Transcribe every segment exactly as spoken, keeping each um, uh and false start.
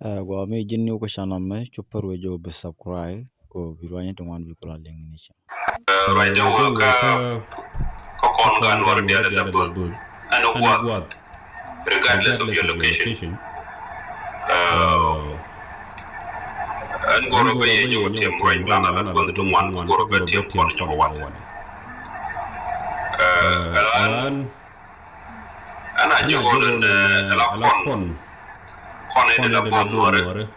Ɛ, gua mi ji̱n ni wä kä channel mɛ, cu pär wee jɛ wä bi subscribe kɛ wä bi ruany ti ŋuan bi kula liŋ ni cɛ. Ɛ, ruany dee wä kä, kä kɔn gan wä dial da böth. Ɛn wä guath. Regardless of your location. Ɛ, ɛn gɔrɔ bɛ yɛ jɛ wä tiɛm ruany blan a lat böth ti ŋuan gɔrɔ bɛ tiɛm kɔn nyɔk wan. Ɛ, ɛn Ɛn a ji̱ ɣöö nɛn, ɛ, la kɔn. Kɔn in la bööth Nuäri.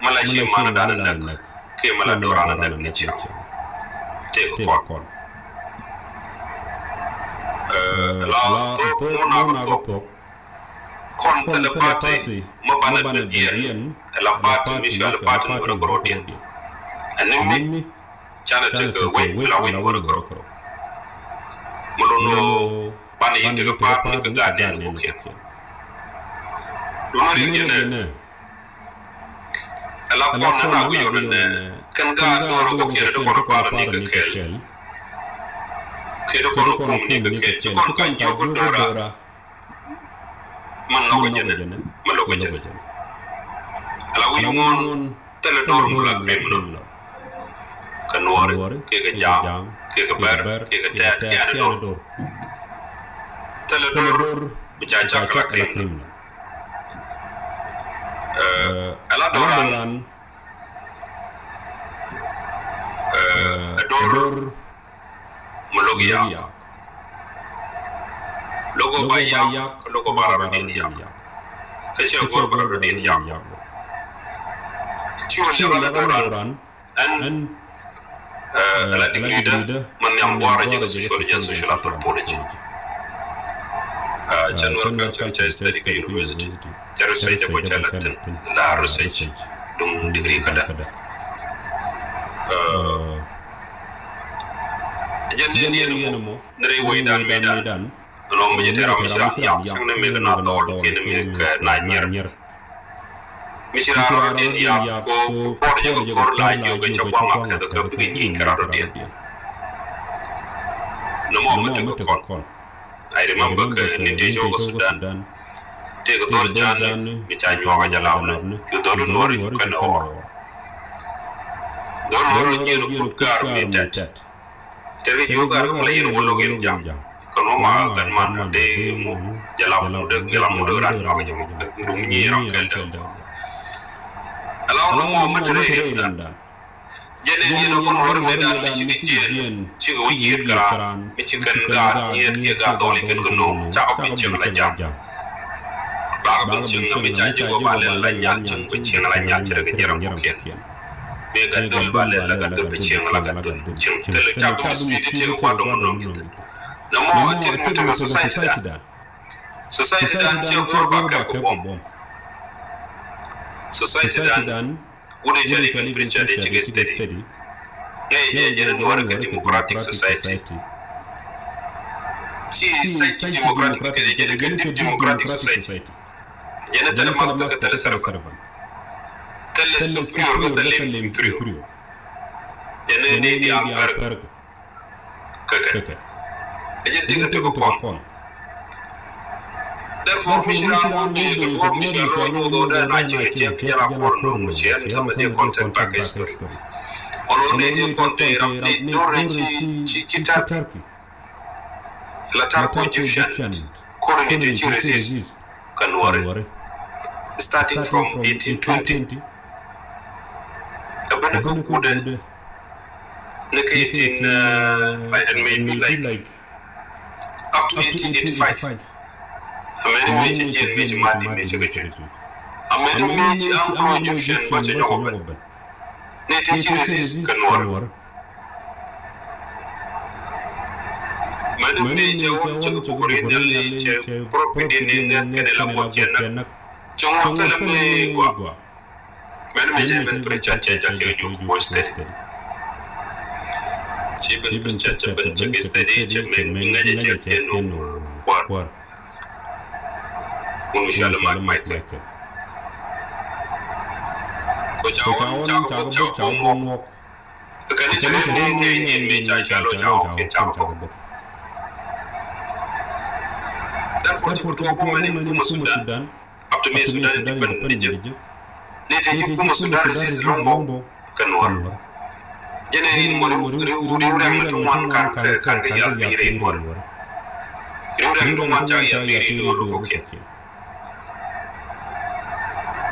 Mi la ci mandan näk kiɛ mi la do̱ran näk ni ciaŋ. Tëëkɛ kɔn. Ɛ, la thok mun a bä thok. Kɔn thilɛ party mi banɛ bɛ jiɛn. Ɛ la party mi cuali party Nuäri kɛ rɔ̱diɛn. Ɛ ni mi canɛ tekɛ wec mi la wec Nuäri kɛ rɔ. Mi lo̱n ɣöö banɛ yi̱n tekɛ pa̱a̱t ni kɛ gaat nɛn ni kukiɛn. Lo̱n ɣöö riɛk jɛn ɛ. Ɛ la kɔn nɛn a guic ɣöö nɛn ɛ kɛn gaat do̱r ɣöö kukiɛn ɛ dee kɔn rɔ pa̱a̱t ni kɛ kɛl. Kɛ dee kɔn rɔ kum ni kɛ kɛl ci kɔn ka jiök do̱ra. Min nhɔkɛ jɛnɛ, min lo̱kɛ jɛnɛ. Ala wi̱i̱ ŋuɔ̱n thilɛ do̱r mi la criminal. Kɛ Nuɔ̱ɔ̱ri, kɛ kɛ Ja̱a̱ŋ, kɛ kɛ Bɛr, kɛ kɛ Tɛ̈t, kɛ ɛn do̱r. Thilɛ do̱r mi ca cak la criminal. Ɛ, ala do̱ran, ɛ, ɛ do̱r mi lo̱k yak. Lo̱k ɣöö ba yak, lo̱k ɣöö ba rɔ̱diɛn yak. Kä cɛ go̱r ba rɔ̱diɛn yak. Ci wä liak ala do̱ran. Ɛn, ɛ, ala degree dä, min nhiam gua̱a̱r jɛ kɛ social, jɛ social anthropology. Ɛ, cɛ Nuer culture cɛ study kɛ university. Cɛ research jɛ bä cɛ la thin, la research. Duŋ degree kä dä. Ɛ, jɛn ni ni ni mɔ, ni rɛy wecdan mëëdan. Ɛn ɣöö mi jɛ tɛ̈r ram mi ci ram yak, cäŋ ni mëë kɛ na dhɔl, kiɛ ni mëë kɛ na nyier. Mi ci ran rɔ̱diɛn yak kɛ puɔ̱t jɛ kɛ ko̱r la jiök kɛ cɛ gua̱a̱ŋ a kɛ kɛ bikɛ nyieny kɛ ran rɔ̱diɛn. Ni mɔ mi tekɛ kɔn. I remember kɛ ni tëë cɛ wä kä Sudan. Tëë kɛ dhɔl Ja̱a̱ŋ mi ca nyuak a jɛ lam ni. Cu dhɔl Nuɔ̱ɔ̱ri cu kɛn ɛ ɣɔr. Dhɔl Nuɔ̱ɔ̱ri jiɛn kut gaar mi tɛt. Tɛt kɛ jiök gat kä mi la yɛn wä lo̱k yɛn Ja̱a̱ŋ. Kɛ nɔ ma gat man dee mu jɛ lam mu dee, jɛ lam mu dee ran ma kɛ jɛ mu dum nyi ram kɛl dee. Ala wä nɔ mɔ mi te rɛy riɛn dan. Jɛn ɛn yɛn a bun wär mi dan mi cikɛ jiɛn, cikɛ wä yiëët kɛ raan, mi ci kɛn gaat nyiet kiɛ gaat dhɔl ikɛn kɛ no̱o̱ŋ, cakɔ bi cieŋ la Ja̱a̱ŋ. Bakɛ bi cieŋ mi ca jiök ba lɛl la nyal, cieŋ bi cieŋ la nyal, ci rɛ kɛ jiɛn ram kɔkiɛn. Mëë gat dhöl ba lɛl la gat dhöl bi cieŋ la gat dhöl. Cieŋ thilɛ ca bi mistreat tëëkɛ gua̱a̱r dɔ̱ŋ nööŋ. Nɛ mɔ tëëkɛ mi tekɛ society dan. Society dan ciɛ go̱o̱r ba kɛp kɛ buɔ̱m. Society dan wut ɛ cɔal i̱ Prince Richard ɛ cikɛ study. Ŋäc jɛ jɛn ɛ Nuɔ̱ɔ̱ri kɛ democratic society. Ci society democratic kɛ jɛ jɛn ɛ kɛ deep democratic society. Jɛn ɛ thilɛ master kɛ thilɛ servant. Thilɛ superior kɛ thilɛ inferior. Jɛn ɛ ni diaal pɛr kɛ kɛ. Ɛ jɛn tekɛ tekɛ kɔn. Therefore mi ci raan wä bee kɛ duɔ̱ɔ̱p mi ci a lɔc ni wä dhɔɔdɛ na cieŋ cieŋ kɛ jɛn a kuɔr nööŋ mi ci ɛn täämɛ dee kɔn tɛk back history. Ɔn wä nɛy ti kɔn te ram ni do̱r rɛy ci, ci, ci Turkey. La Turco Egyptian colony ti ci resist kä Nuɔri. Starting from eighteen twenty. Ɛ ben kä kudɛ ni kä eighteen, uh, like, and maybe, like, up to eighteen eighty-five. Ɛ mɛni mëë cɛ jiɛn mëë cɛ Mahdi mëë cɛ kɛ jiɛn. Ɛ mɛni mëë cɛ Anglo Egyptian bä cɛ nyɔk ɔ ben. Ni ti ci resist kä Nuɔri. Mɛni mëë cɛ wä cɛ kɛ buk rieth nhial ni cɛ prophet in ni ŋɛth kɛnɛ la muɔt cɛ näk. Cɛ ŋuɔt thilɛ mëë gua. Mɛni mëë cɛ ben preacher cɛ jak cɛ juk Bor State. Ci ben preacher cɛ ben cɛ kɛ state cɛ mɛ ŋäcɛ cɛ kɛ nu kuar. Wun mi cuali Mark Michael. Ko ca wä ca kɛ bok ca kɛ bok ŋuɔk. Kɛ ni cɛ ni ni ni ni mi ca ca lo ca wä kin ca kɛ bok. Therefore ci buk tuɔk bok mɛni kuma Sudan. After mi Sudan independent ni jɛ. Ni te ci kumä Sudan resist lɔŋ bä kɛ Nuɔr. Jɛn ni mɔ riw riw riw rɛŋ ni tuŋ wan kan kɛ kan kɛ yal piny rɛy Nuɔr. Riw rɛŋ tuŋ wan ca yal piny rɛy Nuɔr kɛ kiɛ.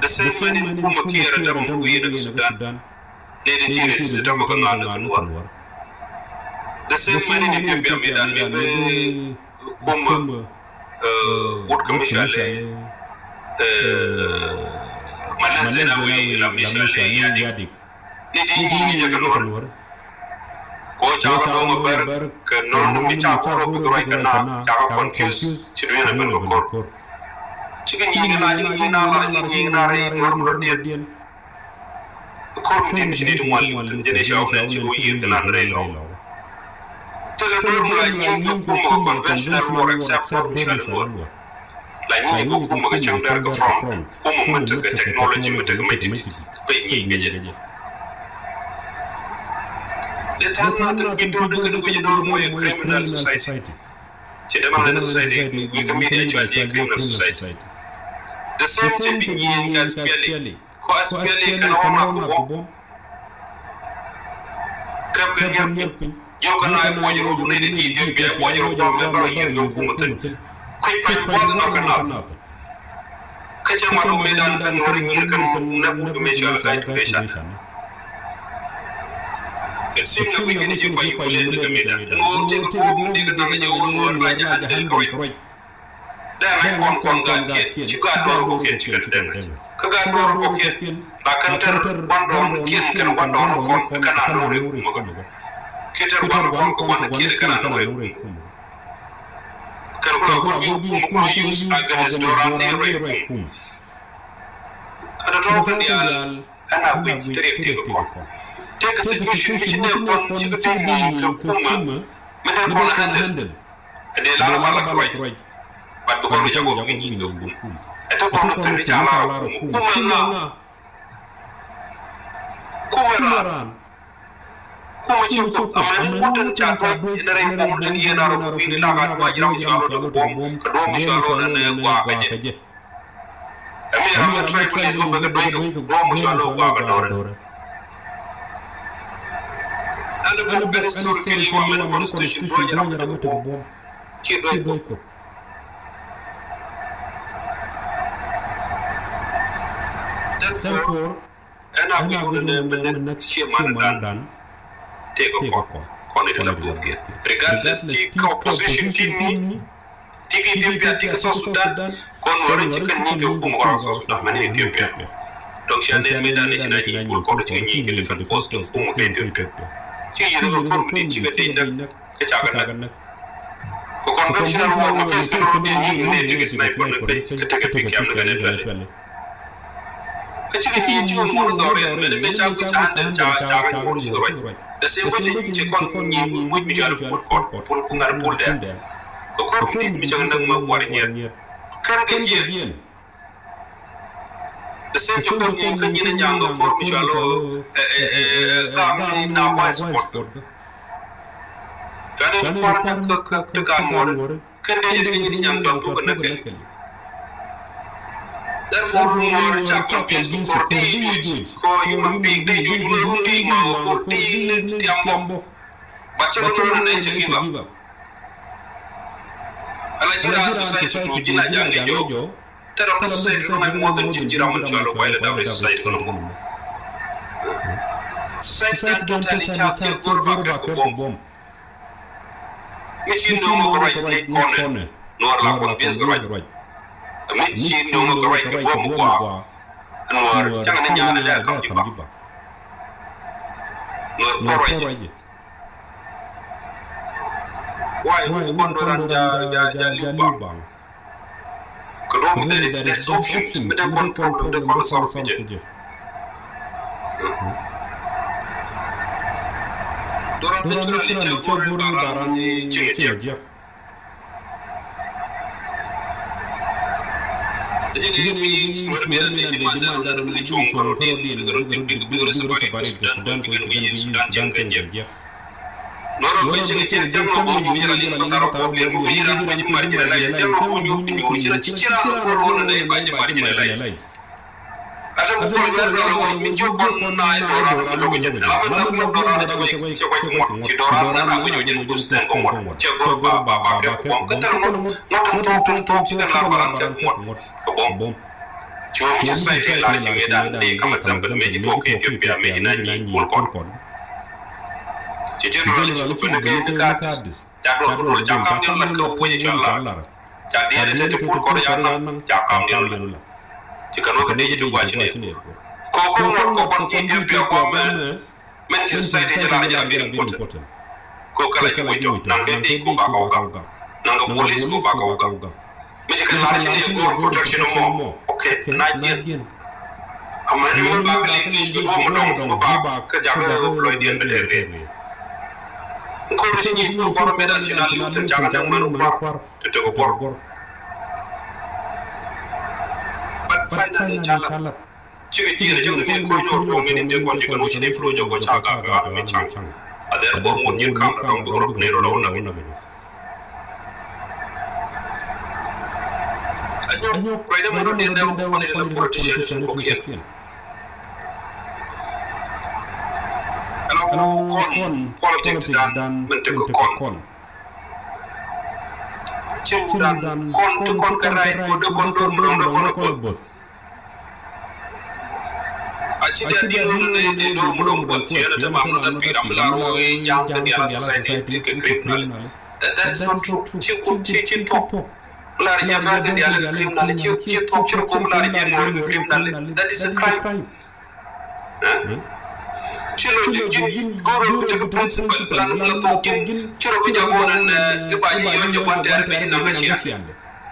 The same way ni kumä Kiir dämɛ muk yɛn kɛ Sudan. Ni di ci resist dämɛ kɛ ŋa̱l kɛ Nuɔr. The same way ni Ethiopia mi dan mi bi kumä wut kɛ mi cɔal i̱ Malɛs Zenawi la mi cɔal i̱ Yadik. Ni di ni ni jɛ kɛ Nuɔr. Kɛ ɣöö cakɛ luɔ̱ŋ ɛ bär kɛ nɔn mi ca kɔn rɔ bi ruac kɛ naath cakɛ confuse ci dui̱n ɛ ben kɛ ko̱r. Cikɛ nyiŋ ina cikɛ nyiŋ ina lar cikɛ nyiŋ ina rɛy Nuɔr mi rɔ̱diɛn. Ko̱r mi di̱t mi ci ni ti ŋuan li̱w thin jɛn i̱ ca wä mɛn ci wä yiëër kɛ nan rɛy lɔw. Thilɛ ko̱r mi la nyiŋ kɛ kumɛ kɛ conventional war except ko̱r mi cɔal i̱ Nuɔr. La nyiŋ kɛ kumɛ kɛ cäŋ dɛr kɛ front. Kumɛ mi tekɛ technology mi tekɛ mɛ ti̱ti̱. Pɛ nyiŋ kɛ jɛ. Dee tha̱a̱ŋ na thil wi̱c do̱r dee kɛ dee wi̱c do̱r mɔ yɛ criminal society. Ci dee man lɛn society wi̱i̱ kɛ media cual jɛ criminal society. The same thing bi nyiŋ kɛ S P L A. Kɔ S P L A kɛn ɣɔn mak kɛ buɔ̱m. Käp kɛn yɛr piny. Jiök kɛn a buɔc rot wun nɛy ti ji̱ Ethiopia buɔc rot buɔ̱m mɛ bä lɔ yiër kɛ kumä thi̱n. Kui̱c pac buɔ̱m kɛn ɣɔn kɛn nath. Kä cɛ mat wä mëëdan kɛn ɣɔn nyir kɛn nɛk wut kɛ mëë cɔal kɛ education. It seems like wi̱c kɛn ci kuany wulɛn kɛ mëëdan. Ɛn ɣöö tëëk duɔ̱ɔ̱p mi dee kɛ naŋ jɛ wä ɣöö la jɛ handle kɛ ruac. Dee ŋa̱c kɔn kɔn gaat kiɛn ci gaat duɔ̱ɔ̱r kɔkiɛn ci kɛn dee ŋa̱c. Kä gaat duɔ̱ɔ̱r kɔkiɛn la kɛn tɛr gua̱ndɔɔŋkiɛn kɛn gua̱ndɔɔŋkɔn kɛn a lo̱r i̱ kumä kä. Kiɛ tɛr gua̱ndɔɔŋkɔn kɛ gua̱ndɔɔŋkiɛn kɛn a lo̱r i̱ kumä. Kɛn ku la gua̱n bi kum ku la use against dɔran i̱ rɛy kum. Kä tɔ̱tɔ̱ kɛn diaal ɛn a wi̱c tɛ riɛk tëëk kɔn. Tëëk situation mi ci dee kɔn ci kɛ dee nyiŋ kɛ kumä mi dee kɔn a handle. Ɛ dee lar bal a ruac. Bat bi kɔn ri ca gɔp kɛ nyiŋ kɛ kum. Ɛ te kɔn ri thil ri ca lar kum. Kum ɛ ŋa? Kum ɛ ran. Kum ɛ ci kop. Amɛn in wut in ca duac in rɛy buɔ̱m in yɛn a rɔ kop in ilak a duac ram mi cua lɔ dɔk buɔ̱m kɛ duɔ̱m mi cua lɔ in ɛ guak kɛ jɛ. Ɛ mi ram mi tribalism bɛ kɛ duac kɛ duɔ̱m mi cua lɔ guak kɛ dɔrɛ. Ɛn lɛ buk ben historically wa mɛn constitution duac ram mi tɔk buɔ̱m. Ci duac kop. Therefore, ɛn a wi̱c wun ɛn ɛ mɛ näk ciɛ man dan tëëkɛ kɔn kɔn i̱ ti la puɔth kiɛ. Regardless ti kä opposition ti ni ti kɛ Ethiopia ti kɛ South Sudan kɔn wä rɛn ci kɛn ni kɛ kum kɔn South Sudan mɛn Ethiopia. Dɔk cia nɛn mi dan ni ci na ci pul kɔn ci kɛ ni kɛ different force kɛ kum kɛ Ethiopia. Ci yɛn kɛ kum ni ci kɛ tëë näk. Kä ca kɛ näk. Kɛ conventional war mi face kɛn rɔ bi nyiŋ ni tekɛ sniper ni pec kä tekɛ pikiam ni kɛ ni tuɛli. Kä cikɛ nyiŋ cikɛ ŋuɔ̱t dhɔriɛn mɛn mɛ ca guic ca handle ca ca kɛ ŋuɔ̱t cikɛ ruac. The same way ci ci kɔn nyiŋ wi̱c mi ca ri pul kɔn pul ku ŋa̱r pul dɛn. Kɛ kɔr mi di̱t mi ca kɛ näk mɛ war nyiɛt. Kɛn kɛ jiɛn. The same thing kä nyin kä nyin nyaŋ kä kor mi cɔal ɔ gam ni na wa sport. Kani ni kor ni kä kä kä gan mor. Kɛn dee ni kä nyin nyaŋ tɔŋ kä kä näk kɛn. Therefore run mor ca confuse kä kor dee juc kä human being dee juc wala run dee ma wä kor dee ni tiam bɔ. But cɛ run run ni cɛ give up. Ala ji̱ raan society du ji̱ na jaŋ ni jɔw. Tɛ ram ni society du na more than ji̱ ji̱ ram ni cɔal ɔ kuay lɛ dap ni society kɔnɔ. Society dan totally ca kɛ gor ba kɛ kɛ buɔm. Mi ci nöŋ kɛ ruac ni kɔnɛ. Nuɔr la kɔn biɛth kɛ ruac. Mi ci nöŋ kɛ ruac kɛ buɔm kua. Nuɔr cak ni nyaani dee kam ji̱ ba. Nuɔr kɔ ruac. Why? Who kɔn dɔran ja ja ja liu baŋ. Kɛ duɔ̱ŋ mi there is there is option mi dee kɔn problem dee kɔn solve kɛ jɛ. Dɔran mi cura li cɛ gor ri baran ni ciŋ jɛ. Ɛ jɛ kɛ mi yin suwɛr mi dan ni di man dan ni cuɔŋ kɔn di ni gɛ rɔ di big big rɔ sɛ ba ni Sudan kɔn di ni Sudan ciŋ kɛ jɛ. Nɔrɔ bɛ cɛ kɛ cɛ jam nɔ bɔ nyuur jɛ la jɛ la bɛ tarɔ kɔ bɛ nyuur jɛ la bɛ jɛ mar jɛ la jɛ jam nɔ bɔ nyuur nyuur jɛ la ci ci la bɔ rɔ na ba jɛ mar jɛ la. Ata Ku gɔl yɔr dɔr wec mi jiök kɔn na i̱ do̱ran mi lo̱k jɛ. Ala mi lak lak do̱ran cɛ wec cɛ wec kɛ ŋuɔ̱t. Ci do̱ran na na wec wec jɛ gus tɛn kɛ ŋuɔ̱t. Cɛ gör ba ba ba kɛ kɛ buɔ̱m. Kɛ thil ŋuɔ̱t. Ŋuɔ̱t tin thok tin thok ci kɛn lar ba ran kɛ ŋuɔ̱t. Kɛ buɔ̱m. Ci wec mi ci society lar ci mëë dan dee kam example mëë ci tuɔɔk kɛ Ethiopia mëë ci na nyieny puɔl kɔn. Ci general ci wec ni kɛ ni ka Ca duɔl bi duɔl ca kam diɛn lat kɛ wec ca lar. Ca diɛn te ti pur kɔr ya naŋ ca kam diɛn lat. Ci kɛn wek kɛ diec ti guac ni. Kɔ kɔ ŋuɔt kɔ kɔn ci diɛn pia guam mɛ. Mɛn ci society jɛ lar jɛ lar bi important. Kɔ kala ci wec jɔ naŋ den diec kɔ ba kɔ gam. Naŋ kɛ police kɔ ba kɔ gam. Mi ci kɛ lar ci ni go̱o̱r protection mɔ. Okay, na jiɛn. Ama ni mul ba kɛ liŋ ni ci go̱o̱r mɔ dɔŋ mɔ ba kɛ jak lɔcdiɛn bɛ tɛr ni. Ko̱r ci nyic mul kuar mɛ dan ci na liŋ thin cak ni mul kuar. Ti tek kuar. But finally ca lat. Cikɛ jiɛn cäŋ ni mi ko̱r nyɔɔr tuɔɔk mi ni ti kɔn ci kɛ nuɔc ni flow jɛ kɔ ca gak gak mi caŋ. A dɛr kuɔr ŋuɔt nyin kam ta dɔŋ bi rot ni rot a wun na kɛ. Anyok ruacdä mɛ rɔ diɛn dee wä kɔn in la politician kɔ kiɛn. Ɛlɔ kɔn politics dan mɛn tekɛ kɔn. Ci ru dan kɔn ti kɔn kɛ ray kɔ dee kɔn dor mi dɔŋ dee kɔn a both. A ci diaal di̱n wun ni di do̱r mi dɔ̱ŋ buɔth ciëën a te mam ni dap pi̱i̱ ram mi lar wä i̱ ja̱a̱ŋ kɛ diaal a society kɛ criminal. That, that is not true. Ci kut ci ci thuɔ̱k. Mi lar i̱ ja̱a̱ŋ kɛ diaal kɛ criminal. Ci, ci thuɔ̱k ci rɔ go̱o̱r mi lar i̱ ji̱n ŋuɔ̱r kɛ criminal. That is a crime. Ci lɔ ji̱n go̱o̱r bi tekɛ principle. Lan mi la thuɔ̱k ji̱n ci rɔ bi ja̱a̱ŋ kɔn ɛn i̱ ba ji̱ yɔ̱c ji̱ gua̱n tɛɛr bi ji̱ naŋ kä ciaŋ.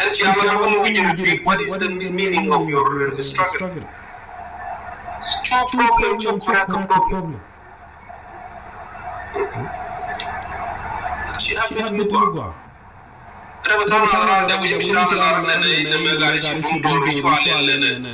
Ɛn ci ama lo̱k lo̱k ji̱ repeat, what is the meaning of your struggle? Cu problem, cu crack problem. Ci a bit mi gua. Ɛn a bit than a ran dee wi̱c mi ci ran a ran nɛ nɛ nɛ mɛ gari ci dum dor ri cua lɛ nɛ nɛ.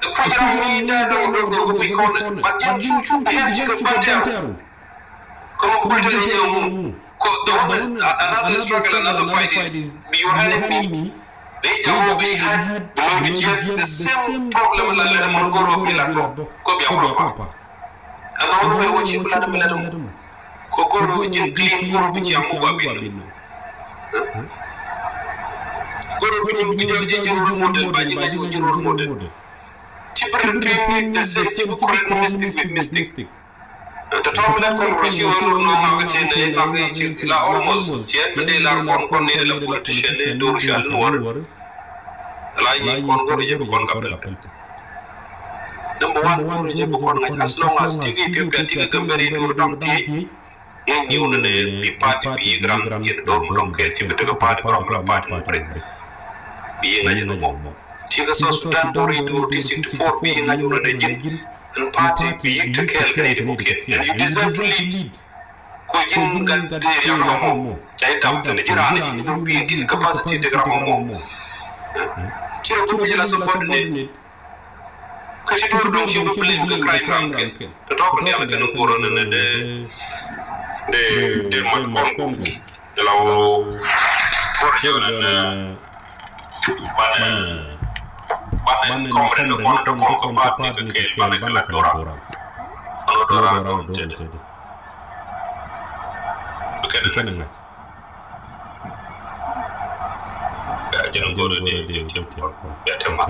The program ni dee dɔŋ dor dor ri kɔn. But ji̱n cu cu behave ci kɛ ban tɛɛru. Kɛ mɔ kul tɛn i̱ jɛ ŋu. Kɔ the one, a- another struggle, another fight is bi your enemy. Bi ja̱ wä bi ji̱ hat bi lɔ bi ji̱ the same problem la lɛ mɔ ni gɔrɔ bi la dɔ kɔ bi a wä pa. Ɛn the one way wä ci bi la dɔ mi la dɔ mɔ. Kɔ gɔrɔ bi ji̱ clean gɔrɔ bi ji̱ a mɔ gɔa bi nɔ. Gɔrɔ bi ji̱ bi ji̱ ji̱ role model ba ji̱ ŋa̱c ji̱ role model. Ci bi repeat ni the same, ci bi correct ni mistake ni mistake. Tɔ̱tɔ̱ mi lat kɔn rɔ ci wä lot nɔ ŋak ti ni ŋak ci la almost ci ɛn mi dee lar kɔn kɔn ni de la politician ni dur ca lin wär. La yi kɔn gɔr jɛ bi kɔn ka pɛl. Number one, gɔr jɛ bi kɔn ŋa̱c as long as ti ki Ethiopia ti ki Gambɛl dur dɔŋ ti. Ŋäc ni wun ni bi party bi yik ram yɛn dor mi dɔŋ kɛl ci bi tekɛ party kɔn la party mi pɛl. Bi yik ŋa̱c ni mɔ. Ti ki South Sudan dor yi dur ti sixty four bi yik ŋa̱c wun ni ji̱n. Ɛn party bi yik te kɛɛl kɛ nɛy ti kɔ̱kiɛn. And you deserve to lead. Kɔ ji̱n gat dee riaŋ ram mɔ. Ca ji̱ dap thi̱n ji̱ raan ji̱ ni wun bi ti capacity ti ram mɔ. Ci rɔ bi wi̱c la support ni. Kä ci duɔ̱r duŋ ci bi believe kɛ crime ram kɛn. Tɔ̱tɔ̱ kɛ diaal kɛn go̱r ni ni dee dee dee mat kɔn ku. Jɛ la wä go̱r jɛ ni ni. Banɛ banɛ kɔmrɛ ni kɔn tɔ kɔn kɛ pa̱a̱t ni kɛ kɛɛl banɛ kɛ la do̱ran. Banɛ do̱ran do̱ran tɛtɛ. Bi kɛn ŋa̱c. Ya jɛ ni go̱r dee dee tiɛm kɔn ya tɛm ma.